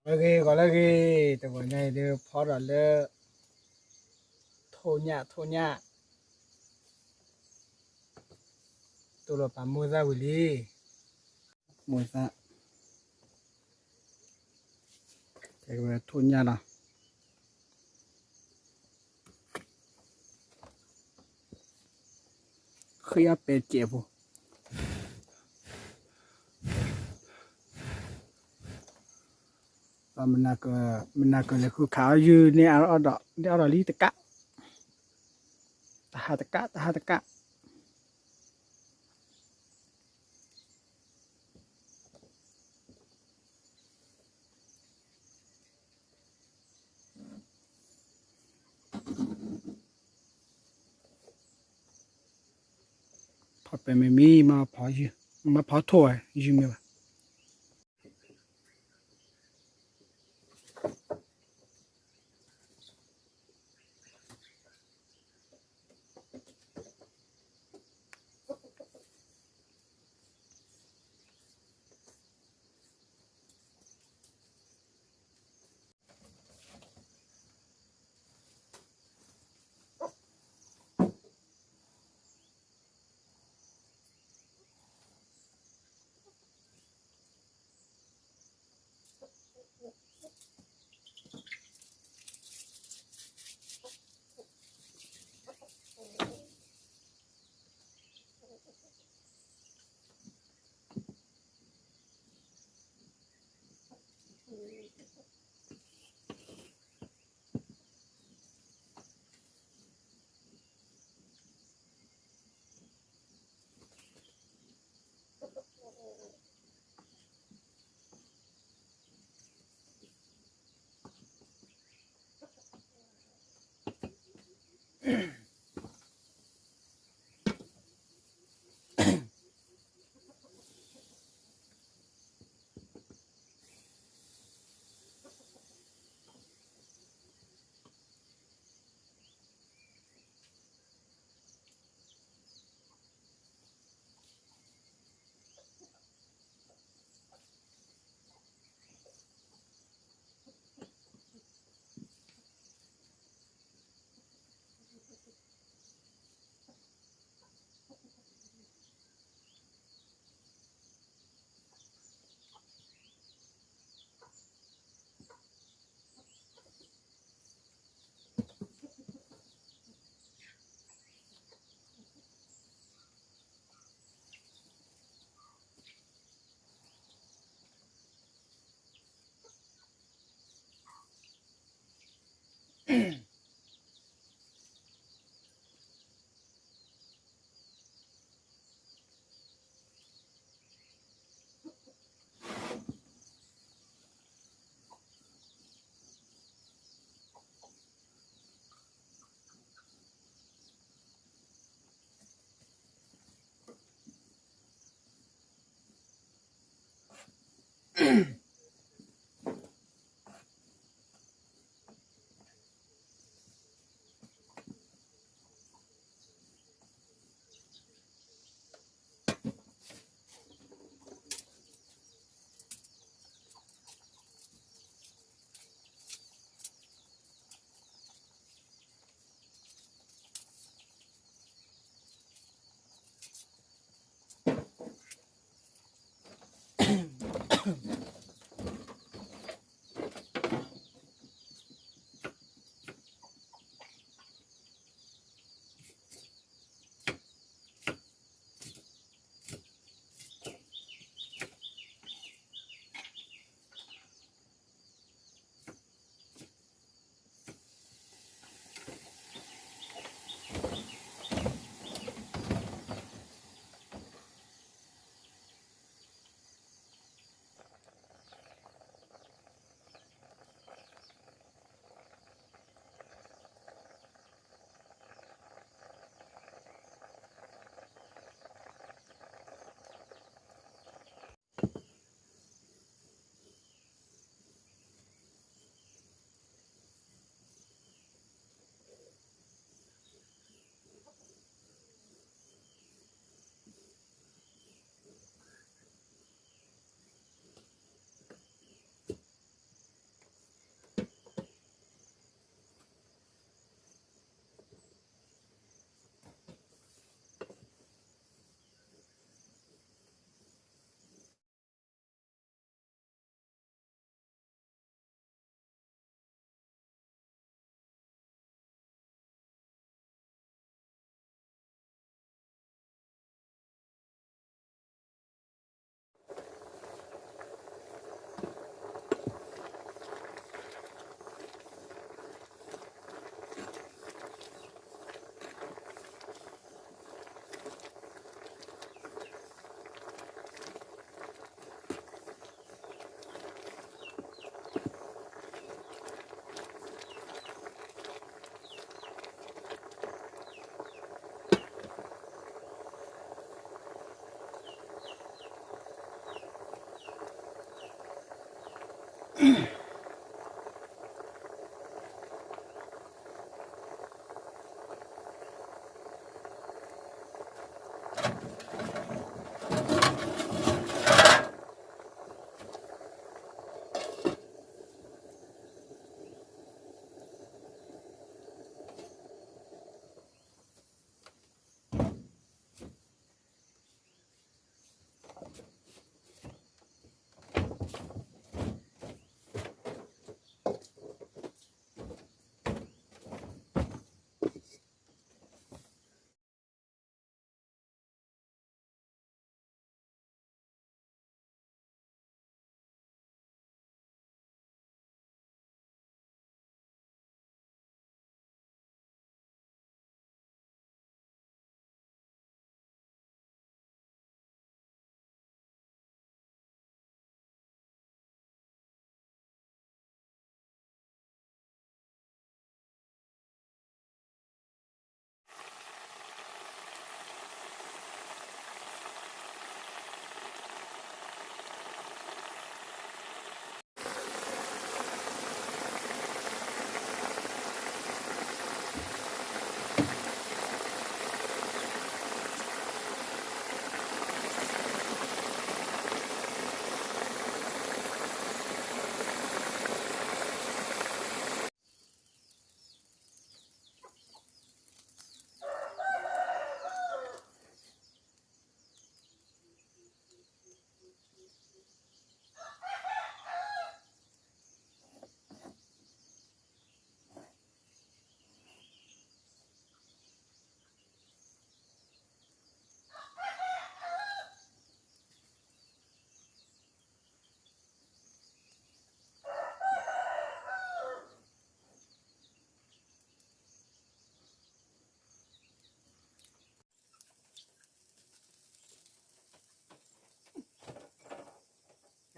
ဂီၤလၢအဂ့ၤ, ဂီၤလၢအဂ့ၤ, တဂီၤညါအံၤဒုးဖီဒီးလၢ ထိၣ်ညၣ် ထိၣ်ညၣ်, တိၢ်လီၤပာ်မိၢ်သၣ်ဝံၤလံ, မိၢ်သၣ်, ကဲဝဲထိၣ်ညၣ်လီၤ. ဃ့အီၣ်ပဲစဲးဖိ, မနၤကလဲၤဃုခးအီၣ်ယုၢ်န့ၣ်အီၣ်ဒီး န့ၣ်အီၣ်ဒီးလံတကး, တဟးတကး တဟးတကး. ဖီပဲမ့ၢ်မံ မၤဖီထိၣ်ဝဲ ယုၢ်မ့ၢ်ဘၣ်.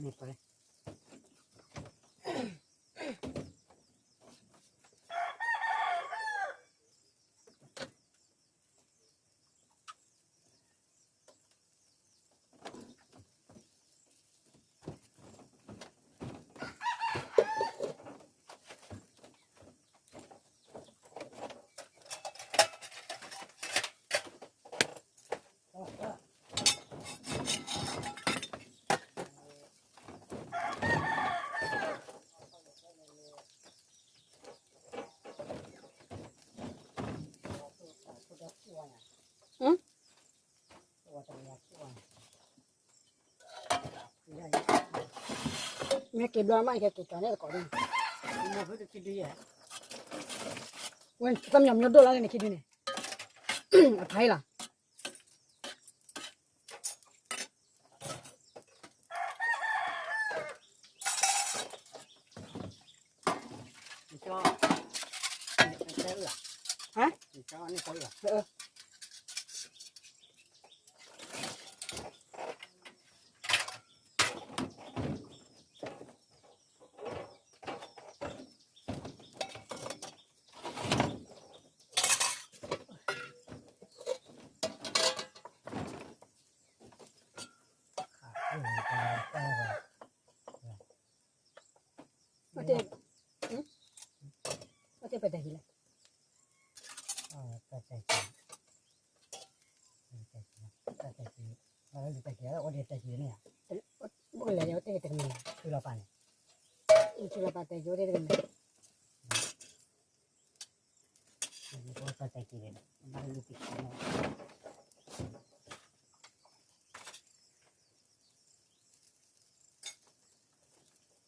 န့ၣ်ပှဲၤ မ့ၢ်က့ၤဘျီမး ယကက့ၤကီၤန့ၣ်တကိးဒ်န့ၣ်, ဝဲသၢမညီမညီဒိၣ်လီၤန့ၣ်ခံဒ်န့ၣ်, အဖးအံၤလီၤ. ဟါ, အတပတဟံလဲၣ်, တၢ်တၢ်က့ၤ, တၢ်တၢ်က့ၤ, အိၣ်ဒီးတၢ်က့ၤန့ၣ်, ဘၣ်လဲၣ် အိၣ်တ့ၢ်တကမ့ၢ်, ထူလီၤပာ်န့ၣ်, ထူလီၤပာ်တၢ်က့ၤအိၣ်တ့ၢ်တကမ့ၢ်, တၢ်က့ၤန့ၣ်, ဘၣ်လၢတၢ်က့ၤန့ၣ်,